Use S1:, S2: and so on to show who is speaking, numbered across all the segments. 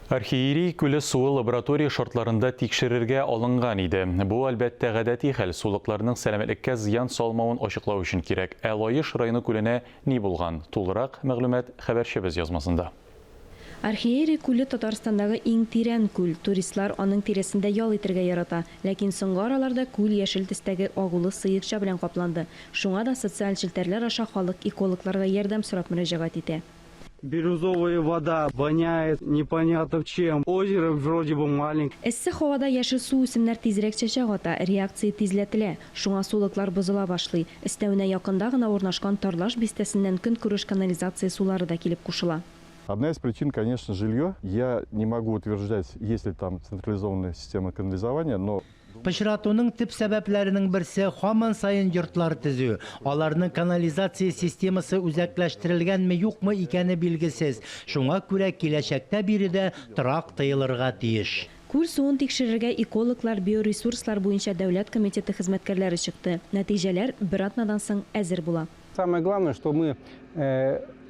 S1: Архиерей күле суы лаборатория шартларында тикшерергә алынган иде. Бу, әлбәттә, гадәти хәл, сулыкларның сәламәтлеккә зыян салмавын ачыклау өчен кирәк. Ә Лаеш районы күленә ни булган? Тулырак мәгълүмат хәбәрчебез язмасында.
S2: Архиерей күле Татарстандагы иң тирән күл. Туристлар аның тирәсендә ял итергә ярата. Ләкин соңгы араларда күл яшел төстәге агулы сыекча белән капланды. Шуңа да социаль челтәрләр аша халык экологларга ярдәм сорап мөрәҗәгать итә.
S3: Бирюзовая вода воняет непонятно чем. Озеро вроде бы маленькое.
S2: Эссе һавада яшел суүсемнәр тизрәк чәчәк ата, реакция тизләтелә. Шуңа сулыклар бозыла башлый. Өстәвенә якында гына урнашкан Тарлаш бистәсеннән көнкүреш канализация сулары да килеп кушыла.
S4: Одна из причин, конечно, жилье. Я не могу утверждать, есть ли там централизованная система канализования, но
S5: Пычратуның төп сәбәпләренең берсе һаман саен йортлар төзү. Аларның канализация системасы үзәкләштерелгәнме-юкмы икәне билгесез. Шуңа күрә киләчәктә биредә торак тыелырга тиеш.
S2: Күл суын тикшерергә экологлар, биоресурслар буенча дәүләт комитеты хезмәткәрләре чыкты. Нәтиҗәләр бер атнадан соң әзер була.
S3: Самое главное, что мы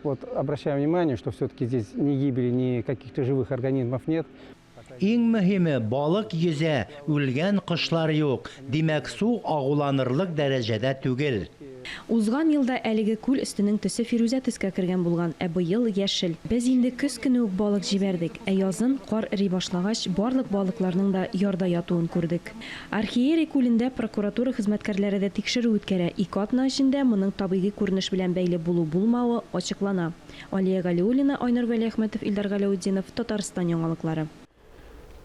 S3: вот обращаем внимание, что все-таки здесь ни гибели, ни каких-то живых организмов нет.
S5: Иң мөһиме, балык йөзә, үлгән кошлар юк. Димәк, су агуланырлык дәрәҗәдә түгел.
S2: Узган елда әлеге күл өстенең төсе фирүзә төскә кергән булган, ә быел, яшел. Без инде көз көне үк балык җибәрдек, ә язын, кар эри башлагач, барлык балыкларның да ярда ятуын күрдек. Архиерей күлендә прокуратура хезмәткәрләре дә тикшерү үткәрә, ике атна эчендә моның табигый күренеш белән бәйле булу-булмавы ачыклана. Алия Галиуллина, Айнур Вәлиәхмәтов, Илдар Галәүтдинов, Татарстан яңалыклары.